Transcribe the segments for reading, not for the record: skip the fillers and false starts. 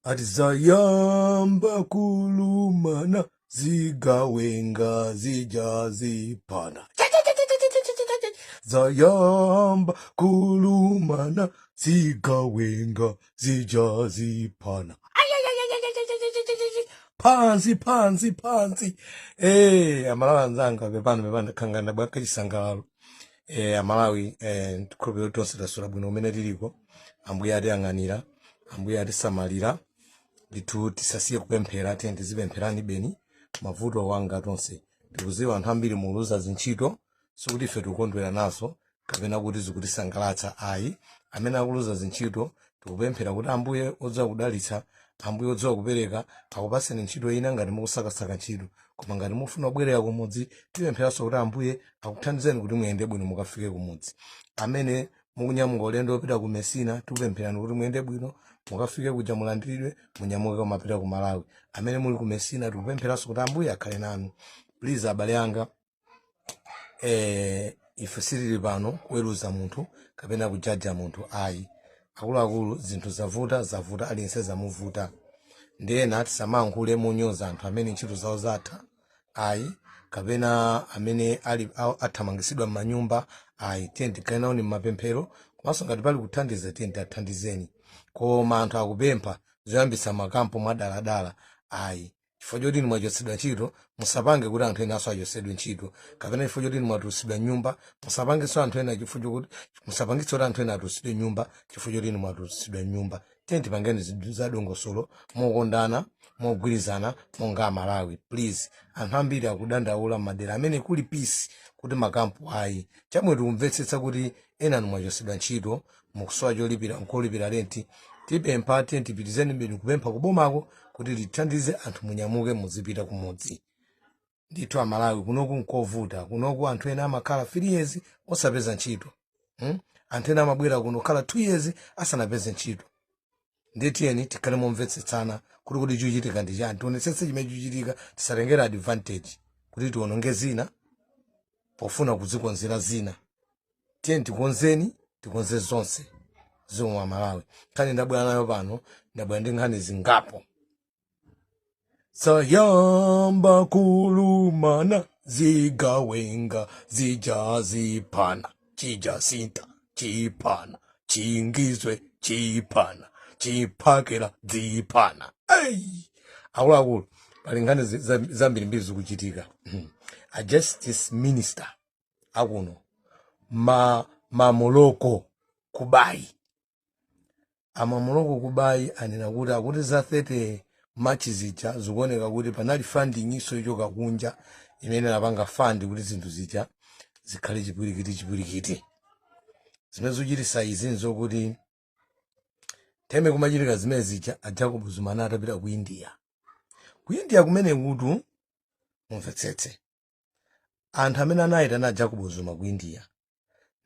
Ati zayamba kulumana, zigawenga zija ziphana. Zayamba kulumana, zigawenga zija ziphana. Phansi, phansi, phansi. Amalawi anzanga, pepani, pepani, khangana bwaka chisangalalo. Amalawi, ndikhulupirira kuti tonse tasula bwino kumene tiliko. Ambuye atiyang'anira, Ambuye atisamalira ndithu. Tisasiye kupemphera, tiye tizipempherani beni. Mavuto wanga tonse tikuziwa, anthu ambiri muluza zintchito. Sikuti ife tikukondwera nazo kapena kuti zikutisangalatsa, ayi. Amene akuluza zintchito, tikupemphera kuti Ambuye odziwa kudalitsa, Ambuye odziwa kupereka, akupaseni ntchito ina ngati mukusakasaka ntchito. Koma ngati mufuna kubwerera kumudzi, tipempheranso kuti Ambuye akuthandizeni kuti muyende bwino, mukafike kumudzi. Amene mukunyamuka ulendo wopita ku Mesina, tikupempherani kuti muyende bwino, mukafike kuja, mulandiridwe, munyamuke kumapita ku Malawi. Amene muli ku Mesina, tikupempheranso kuti Ambuye akhale nanu. Please, abale anga, ife sitili pano kuweruza munthu kapena kujaja munthu, ayi. Akuluakulu, zinthu zavuta, zavuta, aliyense zamuvuta. Ndiyena tisamayankhule monyoza anthu amene ntchito zawo zatha, ayi, kapena amene ali athamangisidwa m'manyumba, ayi. Tiye tikhale nawo ni mmapemphero, komanso ngati pali kuthandiza, tiye tiathandizeni. Koma anthu akupempha zoyambitsa makampo mwadaladala, ayi. Chifukwa choti inu mwachotsedwa ntchito, musapange kuti anthu enanso achotsedwe ntchito, kapena chifukwa choti inu mwatulutsidwa nyumba, musapangenso anthu ena chifukwa chokuti musapangitse kuti anthu ena atulutsidwe nyumba chifukwa choti inu mwatulutsidwa nyumba. Tiye tipangeni zinthu zadongosolo, mokondana, mogwirizana monga Amalawi, please. Anthu ambiri akudandaula m'madera amene kuli peace kuti makampu ayi. Chamwe tikumvetsetsa kuti ena anu mwachotsedwa ntchito, mukusowa cholipira, nkolipira renti. Tipempha, tiye tipitizeni beni kupempha kubomako kuti lithandize anthu, munyamuke muzipita kumudzi ndithu. Amalawi, kunoku nkovuta. Kunoku anthu ena amakhala 3 years osapeza ntchito, Anthu ena amabwera kuno kukhala 2 years asanapeze ntchito. Nditiyeni tikhale momvetsetsana kuti chikuchitika ndi chani. Tionetsetse chimene chikuchitika, tisatengere advantage kuti tiononge zina pofuna kudzikonzera zina. Tiyeni tikonzeni, tikonze zonse zomwe. Amalawi, nkhani ndabwera nayo pano, ndabwera ndi nkhani zingapo. Zayamba kulumana, zigawenga zija ziphana. Chijasinta chiphana, chingizwe chiphana, chiphakela dziphana. Ei, akuluakulu, pali nkhani zambirimbiri zikuchitika. A justice minister akuno, ma Mmamoloko Kubayi, a Mmamoloko Kubayi anena kuti akuti za 30 March zija zikuoneka kuti panali funding iso ichoka kunja imene inapanga fund kuti zinthu zija zikhale chipwirikiti chipwirikiti. Zimene zikuchitisa izi nzokuti teme kumachitika zimene zija, a Jacob Zuma atapita ku India. Ku India kumene kutu, mumvetsetse, anthu amene anayitana Jacob Zuma ku India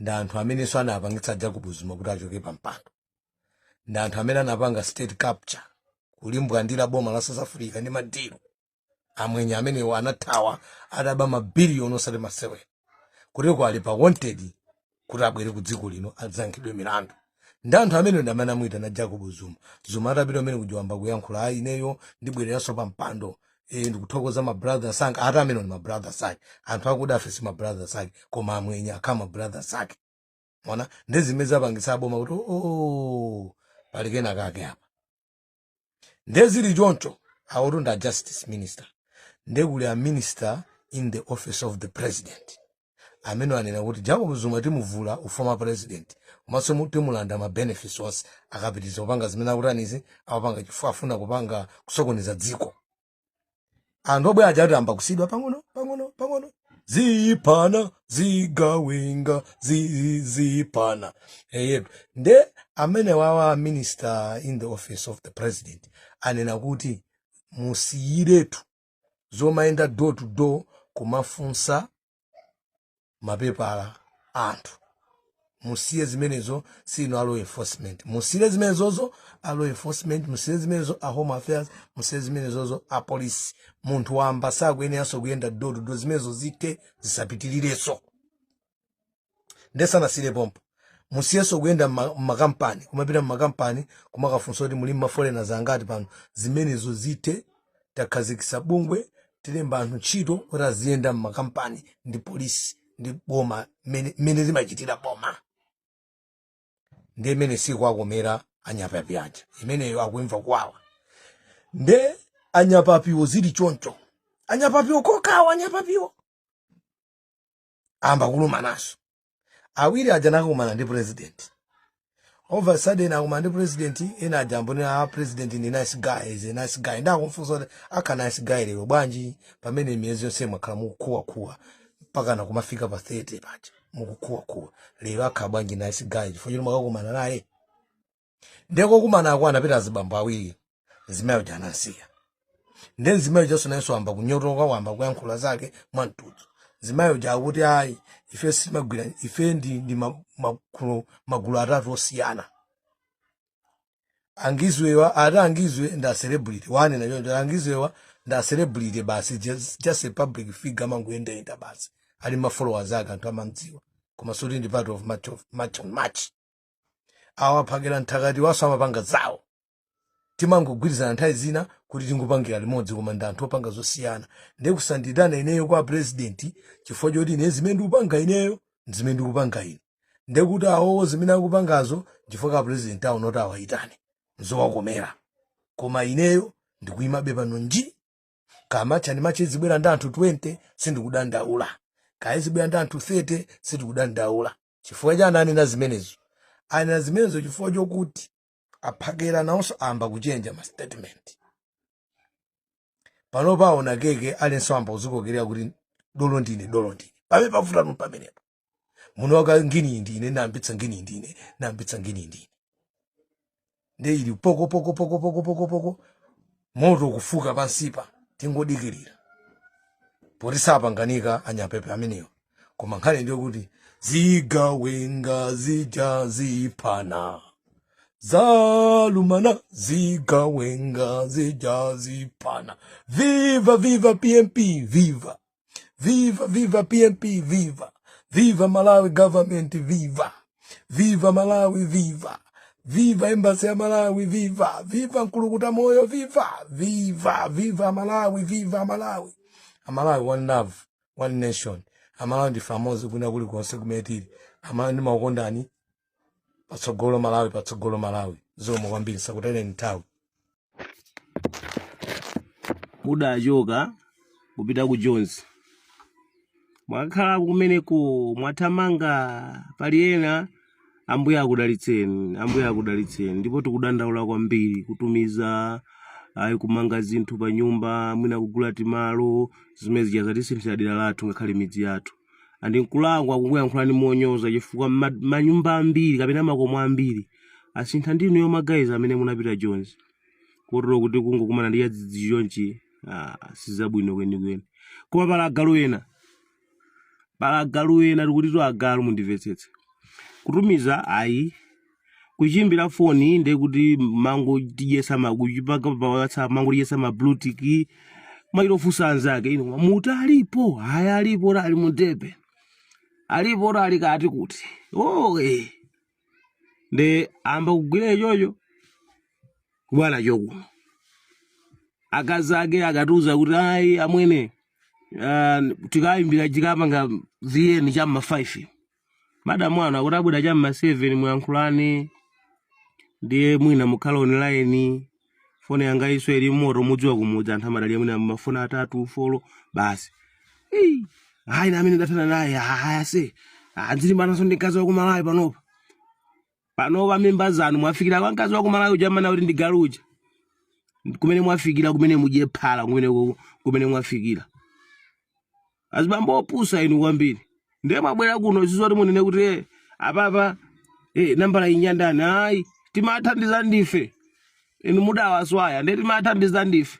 ndi anthu amenenso anapangitsa Jacob Zuma kuti achoke pa mpando, ndi anthu amene anapanga state capture, kulimbwandira boma la South Africa ndi madilu. Amwenye amenewo anathawa ataba mabiliyoni osati masewera, kutiko ali pa wanted kuti abwere ku dziko lino adzayankhidwe milandu. Ndi anthu amene ndi amene amuyitana Jacob Zuma. Zuma atapita amene kujiwamba kuyankhula, "Ayi, ineyo ndibwereranso pa mpando, ndikuthokoza ma brothers anga." Ati amene ndi ma brothers ake, anthu akuda afe si ma brothers ake, koma amwenye akhala ma brothers ake. Mona ndi zimene zapangitsa aboma kuti, oh, pali kena kake apa. Ndezili choncho, awotu ndi a justice minister, ndekuli a minister in the office of the president amene anena kuti Jacob Zuma timuvula u former president, komanso timulanda ma benefits onse akapitiriza kupanga zimene akutanizi, akupanga, chifukwa afuna kupanga kusokoneza dziko. Anthu obwera aja ati amba kusidwa pang'ono pang'ono pang'ono. Ziphana, zigawenga ziphana. Eyetu, nde amene wawa minister in the office of the president anena kuti musiyiretu zomayenda door to door kumafunsa mapepala anthu, musiye zimenezo. Sino a law enforcement, musiye zimenezozo. A law enforcement, musiye zimenezo. A home affairs, musiye zimenezozo. A police, munthu wamba sakuyeneranso kuyenda door to door. Zimenezo zithe, zisapitirirenso. Ndesanasire pompo. Musiyenso kuyenda mmakampani, kumapita mmakampani kumakafunsa kuti muli maforeigners angati pano. Zimenezo zithe. Takhazikitsa bungwe, tilemba anthu ntchito kuti aziyenda mmakampani ndi polisi ndi boma, mmene limachitira boma. Ndi imene sikuwakomera anyapapi aja, imeneyo akuimva kuwawa. Nde anyapapiwo zili choncho, anyapapiwo kokawa, anyapapiwo amba kulumanaso. Awiri aja nakakumana ndi president. Over sudden akumana ndi president, ena aja ambonera, "Ah, president ndi nice guy, is a nice guy." Ndakumfunsa kuti akha nice guy lero bwanji, pamene miyezi yonse mwakhala mukukhuwakhuwa mpaka na kumafika pa 30 paja mukukhuwakhuwa, lero akha bwanji nice guy chifukwa choti mwakakumana naye? Ndeko kumana ako anapita azibambo awiri, mzimayi uja anasiya. Nde mzimayi ujanso nayenso wamba kunyotoka, wamba kuyankhula zake mwamtudzu. Mzimayi uja akuti, "Ayi, ife simagwira, ife ndi magulu atatu osiyana. Angizwewa ati angizwe ndi a celebrity, wanena choncho, angizwewa ndi a celebrity basi, just a public figure, amangoyendayenda basi, ali ma followers ake, anthu amamdziwa, koma suti ndi part of March, of March on March. Awaphakira nthakati waso amapanga zawo, timangogwirizana nthawi zina kuti tingopangira limodzi, koma ndi anthu opanga zosiyana. Ndiye kusanditana ineyo kwa president chifukwa choti ine zimene ndikupanga ineyo zimene ndikupanga ine, ndiye kuti awowo zimene akupangazo chifukwa ka president awo noti awayitane nzowakomera, koma ineyo ndikuyimabe pano nji. Kama chani mache zibwera ndi anthu 20 sindikudandaula, kaya zibwera ndi anthu 30 sindikudandaula." Chifukwa chani anena zimenezo? Anena zimenezo chifukwa chokuti aphakera nawonso amba kuchenja ma statement. Pano paona keke alenso amba kuzikokerera kuti dolo ndine, dolo ndine. Pamene pavutano pamenepo, muno waka ngini ndine nambitsa, ngini ndine nambitsa, ngini ndine. Nde ili poko poko poko poko poko poko, moto kufuka pansipa. Tingodikirira poti sapanganika anyapepe amenewo. Koma nkhani ndiyo kuti zigawenga zija ziphana, zalumana, zigawenga zija ziphana. Viva viva PMP, viva viva viva PMP, viva viva Malawi government, viva viva Malawi, viva viva embassy ya Malawi, viva viva Nkulukuta Moyo, viva viva viva Malawi, viva Malawi. Amalawi, one love, one nation. Amalawi ndife amodzi kwina kulikonse kumene tili. Amalawi, ndimakukondani. Patsogolo Malawi, patsogolo Malawi. Zikomo kwambiri, sakutayireni nthawi. Mudachoka kupita ku Jones, mwakhala kumeneko, mwathamanga. Pali ena, Ambuye akudalitseni, Ambuye akudalitseni. Ndipo tikudandaula kwambiri kutumiza, ayi, kumanga zinthu pa nyumba, mwina kugula timalo, zimene zija zatisinthira dera lathu ngakhale midzi yathu. Andi nkulakwa kukuyankhulani monyoza chifukwa manyumba ambiri kapena makomo ambiri asintha ndinuyo ma guys amene munapita Jones, kotero kuti kungokumana ndi yadzidzi chonchi, ah, sizabwino kwenikweni. Koma pala agalu ena, pala agalu ena, tikutitu agalu, mundimvetsetse. Kutumiza, ayi, kuchimbira foni, ndiye kuti mangotidyesa makuchipanga pa WhatsApp, mangotidyesa ma blue tick, maitofunsa anzake, "Ino muti alipo?" "Haya, alipo, ora ali mundebe, alipo, ora ali kati kuti." Oh, eh. Nde amba kugwira ichocho kubwana chokuno. Akazi ake akatiuza kuti, "Ayi amwene, tikayimbira, tikapanga vn chamma 5, madamu anu akuti abwera chamma 7, muyankhulane, ndiye mwina mukhala online, foni yanga iso ili moto." Mudziwa kumudzi anthu amadalira mwina mafoni atatu, four basi. Ii, hayi, na amene ndathana naye, haya se anzilimbananso ndi mkazi wakumalawi panopa. Panopa mimba zanu mwafikira kwa mkazi wakumalawi uja mana kuti ndi galu uja, kumene mwafikira, kumene mudye phala, kumene mwafikira. Azibambo opusa inu kwambiri. Ndiye mwabwera kuno zizoti munene kuti, "Apapa nambala inyandani." Ayi, timathandiza ndife. Inu mudawaswaya, ndiye timathandiza ndife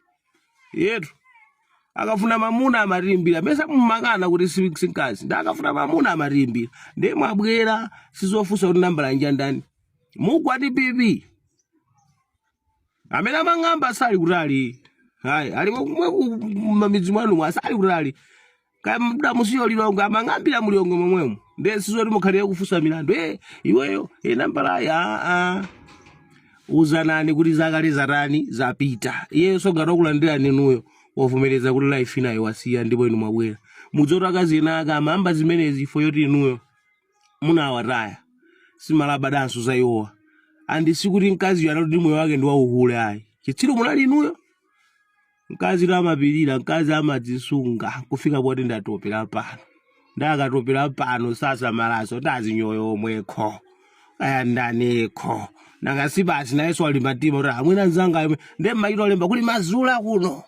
yetu. Akafuna mamuna amatimbira, mesa mumakana kuti sinkazi ndi akafuna mamuna amatimbira? Ndiye mwabwera sizofunsa kuti nambala injandani. Mugwati pipi amene amang'amba sali kutali, hayi, ali kumwe kumamidzi mwanu, asali kutali. Kaya mudamusiya Lilongwe, amang'ambira mulilongwe momwemo. Ndiye sizoti mukhalire kufunsa milandu, iweyo, nambalayi. Aa, uzanani kuti zakale zatani, zapita. Iyeyo ngati wakulandira ninuyo, wavomereza kuti life inayo wasiya ndipo inu mwabwera. Mudzoti akazi ena ake amayamba zimenezi ifo yoti inuyo munawataya, simalabadanso za iwowa. Andi sikuti mkaziyo anati moyo wake ndi wauhule, ayi. Chitsiru munali inuyo. Mkazi to amapirira, mkazi amadzisunga kufika poti ndatopera pano, ndakatopera pano, sasamalaso ndazinyoyo omwekho aya ndanekho nanga si basi. Nayenso alimba mtima kuti amwina nzanga yomwe ndiye mmaito olemba kuli mazula kuno,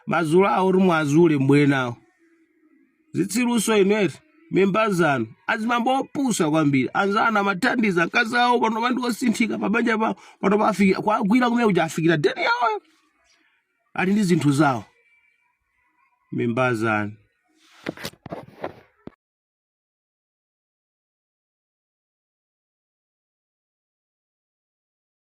mazula awo kuti mwazule mbwere nawo. Zitsiruso ineti, mimba zanu, azimambo opusa kwambiri. Anzanu amathandiza mkazi awo, pano pandu osinthika pabanja pawo, pano pafikira kwagwira kumene kuja, afikira deni yawoyo, ali ndi zinthu zawo. Mimba zanu.